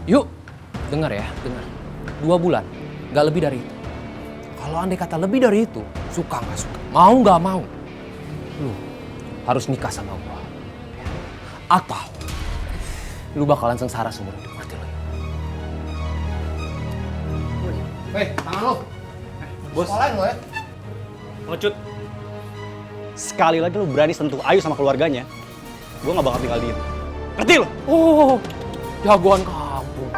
Yuk, dengar ya, dengar. 2 bulan, gak lebih dari itu. Kalau andai kata lebih dari itu, suka gak suka, mau gak mau, lu harus nikah sama gua. Atau lu bakalan sengsara seumur hidup, ngerti lo? Hei, tangan lo. Bos. Sekolahin lo ya. Ngecut. Sekali lagi lu berani sentuh Ayu sama keluarganya, gue gak bakal tinggal diem. Ngerti lo? Oh, jagoan kampung.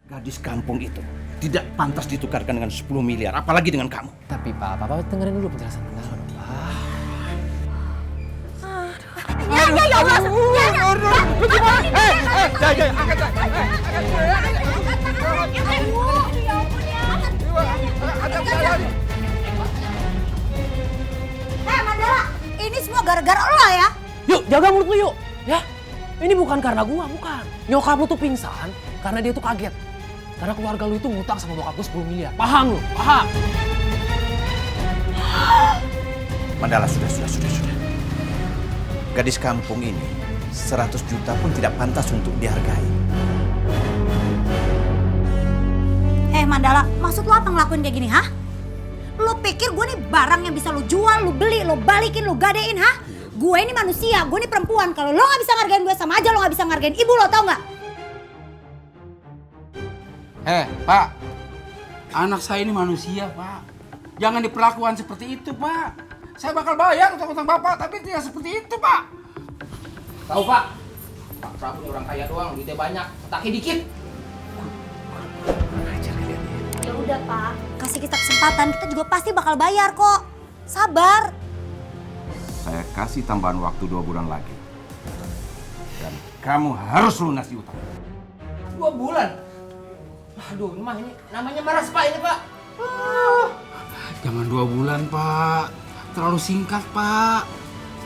Gadis kampung itu tidak pantas ditukarkan dengan 10 miliar, apalagi dengan kamu. Tapi Papa dengerin dulu penjelasan Mandala dong, Pak. Ya Allah. Mandala, ini semua gara-gara lo ya? Yuk, jaga mulut lu yuk, ya. Ini bukan karena gua, bukan. Nyokap lu tuh pingsan karena dia tuh kaget. Karena keluarga lu itu ngutang sama bokap gua 10 miliar. Paham lu? Paham? Mandala, sudah. Gadis kampung ini 100 juta pun tidak pantas untuk dihargai. Mandala, maksud lo apa ngelakuin kayak gini, ha? Lo pikir gue nih barang yang bisa lo jual, lo beli, lo balikin, lo gadein, ha? Gue ini manusia, gue ini perempuan. Kalau lo gak bisa ngargain gue, sama aja lo gak bisa ngargain ibu lo, tau gak? Pak. Anak saya ini manusia, Pak. Jangan diperlakukan seperti itu, Pak. Saya bakal bayar utang-utang Bapak, tapi tidak seperti itu, Pak. Tahu, Pak? Pak Prabu ini orang kaya doang, duitnya banyak, otaknya dikit. Ya udah, Pak. Kasih kita kesempatan, kita juga pasti bakal bayar kok. Sabar. Saya kasih tambahan waktu 2 bulan lagi. Dan kamu harus lunasi utang. 2 bulan? Aduh, ini namanya meres, Pak, ini, Pak. Jangan 2 bulan, Pak. Terlalu singkat, Pak.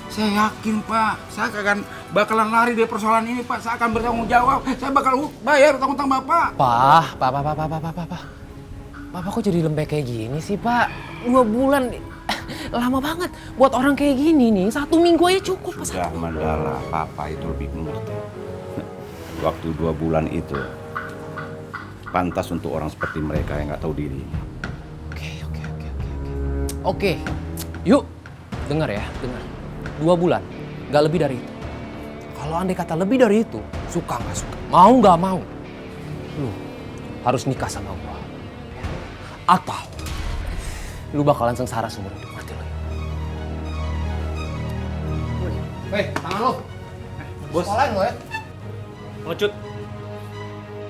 Saya yakin, Pak. Saya akan bakalan lari dari persoalan ini, Pak. Saya akan bertanggung jawab. Saya bakal bayar utang-utang Bapak. Pak. Bapak kok jadi lembek kayak gini sih, Pak? 2 bulan, lama banget. Buat orang kayak gini nih, 1 minggu aja cukup. Sudah, Mandala, Papa itu lebih mengerti. Waktu 2 bulan itu pantas untuk orang seperti mereka yang nggak tahu diri. Oke. Yuk, dengar ya, dengar. 2 bulan, gak lebih dari itu. Kalau andai kata lebih dari itu, suka gak suka, mau gak mau, lu harus nikah sama gua. Atau lu bakalan sengsara seumur hidup, ngerti lo? Hei, tangan lo. Bos. Sekolahin lo ya. Ngecut.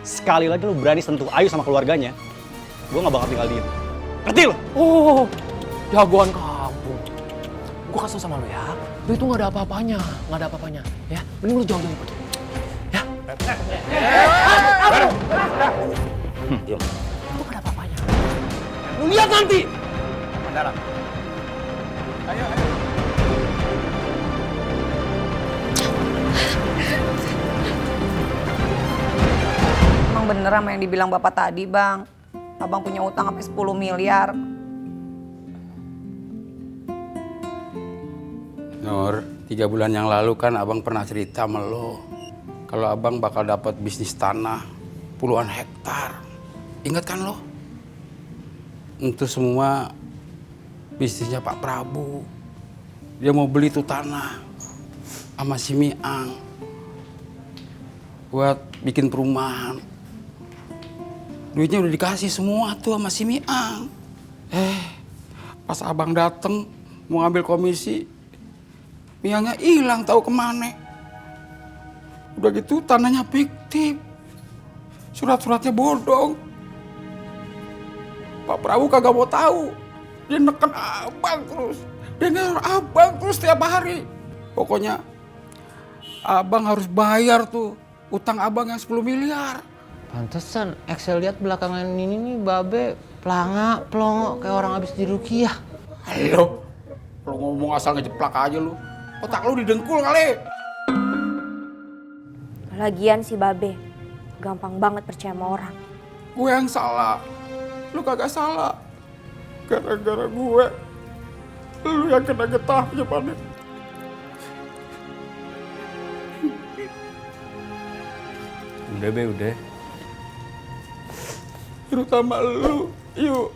Sekali lagi lu berani sentuh Ayu sama keluarganya, gue gak bakal tinggal diem. Ngerti lo? Oh, jagoan kampung. Gua kasih tau sama lu ya, lu itu gak ada apa-apanya, ya. Mending lu jauh-jauh pergi, ya. Yuk. Itu gak ada apa-apanya. Lu lihat nanti. Mandala. Ayo. Emang bener sama yang dibilang Bapak tadi, Bang. Abang punya utang sampai 10 miliar. Nur, 3 bulan yang lalu kan Abang pernah cerita sama lo. Kalau Abang bakal dapat bisnis tanah puluhan hektar. Ingat kan lo? Itu semua bisnisnya Pak Prabu. Dia mau beli tuh tanah sama si Miang buat bikin perumahan. Duitnya udah dikasih semua tuh sama si Miang. Pas Abang dateng mau ngambil komisi, Miangnya hilang tahu kemana. Udah gitu tanahnya fiktif, surat-suratnya bodong. Pak Prabu kagak mau tahu. Dia neken Abang terus. Dia neror Abang terus setiap hari. Pokoknya Abang harus bayar tuh utang Abang yang 10 miliar. Pantesan Excel lihat belakangan ini nih Babe pelongo kayak orang habis dirukiah. Ayo, lu ngomong asal ngejeplak aja lu. Otak lu didengkul kali. Lagian si Babe gampang banget percaya sama orang. Gue yang salah. Lu kagak salah. Gara-gara gue, lu yang kena getahnya, Pane. Udah be, udah. Terutama lu, yuk.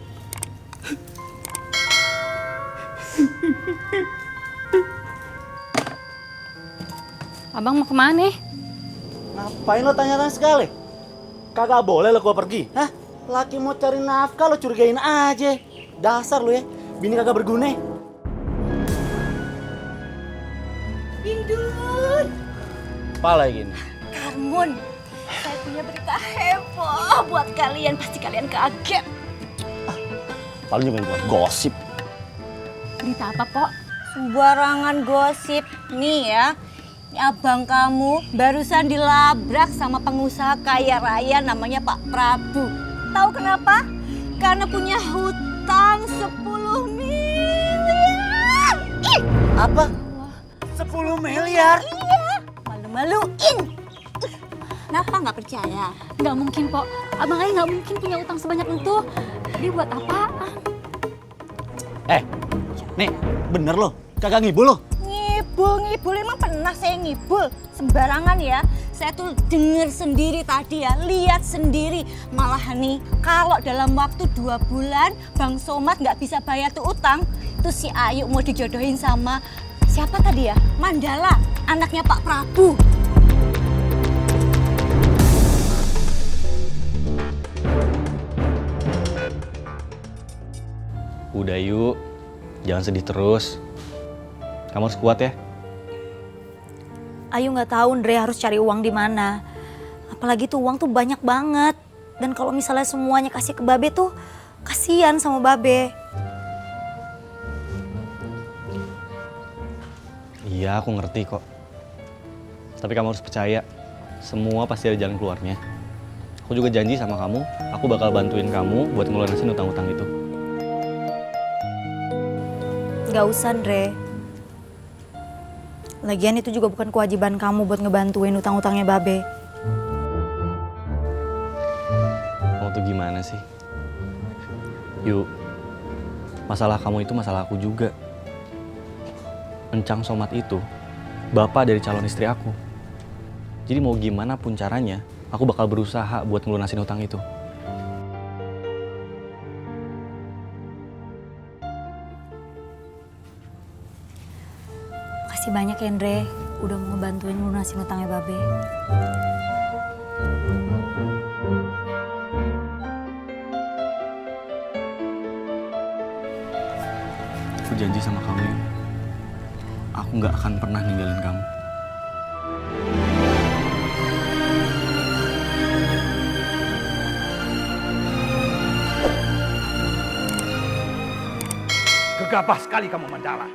Abang mau kemana? Ngapain lo tanya-tanya sekali? Kagak boleh lo gua pergi, hah? Laki mau cari nafkah lo curigain aja. Dasar lo ya, bini kagak berguna. Indun, Apa lagi nih? Karmun, saya punya berita heboh buat kalian. Pasti kalian kaget. Paling juga buat gosip. Berita apa, Pok? Sembarangan gosip. Nih ya, abang kamu barusan dilabrak sama pengusaha kaya raya namanya Pak Prabu. Tahu kenapa? Karena punya hutang 10 miliar. Ih! Apa? 10 miliar? Iya, malu-maluin. Kenapa nggak percaya? Nggak mungkin, Pok. Abang Ai nggak mungkin punya utang sebanyak itu. Dia buat apaan? Nih, bener lo, kagak ngibul lo. Ngibul emang pernah saya ngibul? Sembarangan ya. Saya tuh denger sendiri tadi ya, lihat sendiri. Malah nih, kalau dalam waktu 2 bulan Bang Somad nggak bisa bayar tuh utang, tuh si Ayu mau dijodohin sama siapa tadi ya? Mandala, anaknya Pak Prabu. Udah yuk, jangan sedih terus. Kamu harus kuat ya. Ayu nggak tahu Andre harus cari uang di mana. Apalagi tuh uang tuh banyak banget. Dan kalau misalnya semuanya kasih ke Babe tuh kasihan sama Babe. Iya, aku ngerti kok. Tapi kamu harus percaya, semua pasti ada jalan keluarnya. Aku juga janji sama kamu, aku bakal bantuin kamu buat ngelunasin utang-utang itu. Gak usah Andre. Lagian itu juga bukan kewajiban kamu buat ngebantuin utang-utangnya Babe. Kamu tuh gimana sih? Yuk, masalah kamu itu masalah aku juga. Encang Somad itu bapak dari calon istri aku. Jadi mau gimana pun caranya, aku bakal berusaha buat ngelunasin utang itu. Makasih banyak ya Andre, udah mau ngebantuin lunasin utangnya Babe. Aku janji sama kamu, aku nggak akan pernah ninggalin kamu. Gegabah sekali kamu Mandala.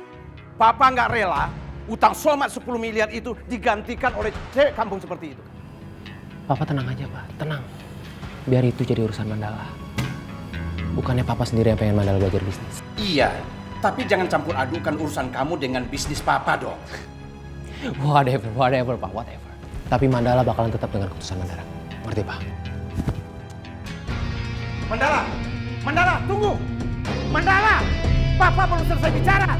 Papa nggak rela utang Somad 10 miliar itu digantikan oleh cewek kampung seperti itu. Papa tenang aja, Pak. Tenang. Biar itu jadi urusan Mandala. Bukannya Papa sendiri yang pengen Mandala belajar bisnis. Iya, tapi jangan campur adukan urusan kamu dengan bisnis Papa dong. Whatever, Pak. Whatever. Tapi Mandala bakalan tetap dengan keputusan Mandala. Ngerti, Pak? Mandala, tunggu! Mandala, Papa belum selesai bicara.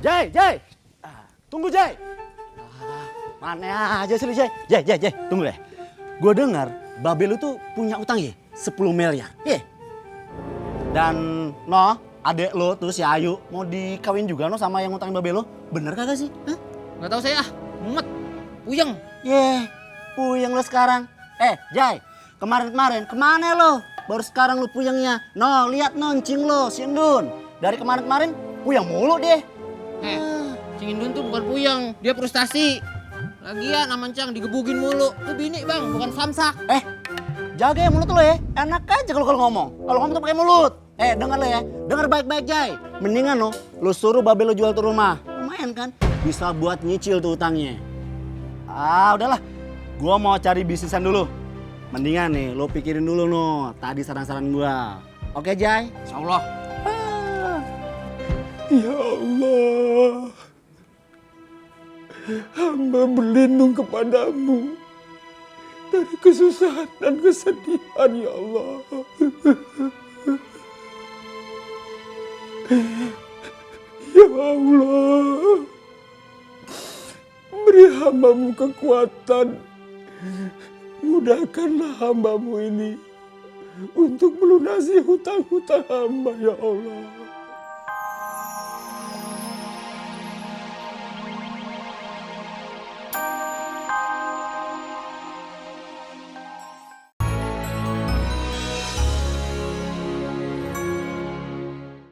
Jai! Tunggu Jai! Mana aja sih lu Jai? Jai, tunggu deh. Gue dengar Babe lu tuh punya utang ya 10 miliar. Iya. Dan adek lo tuh si Ayu mau dikawin juga sama yang utangin Babe lo. Bener kagak sih? Hah? Nggak tahu saya, mumet, puyeng. Puyeng lo sekarang. Jai, kemarin kemana lo? Baru sekarang lo puyengnya. Lihat ncing lo, si Endun. Dari kemarin puyeng mulu deh. Cing Indun tuh bukan puyeng, dia frustasi. Lagian sama Cang digebugin mulu. Tuh bini bang, bukan samsak. Jaga ya mulut lo ya. Enak aja kalau ngomong. Kalau ngomong tuh pakai mulut. Dengar lo ya. Dengar baik-baik Jai. Mendingan lo suruh Babe lo jual tuh rumah. Lumayan kan? Bisa buat nyicil tuh utangnya. Udahlah. Gua mau cari bisnisan dulu. Mendingan nih lo pikirin dulu tadi saran-saran gua. Oke Jai? Insyaallah. Ya Allah, hamba berlindung kepadamu dari kesusahan dan kesedihan ya Allah. Ya Allah, beri hambamu kekuatan. Mudahkanlah hambamu ini untuk melunasi hutang-hutang hamba, ya Allah.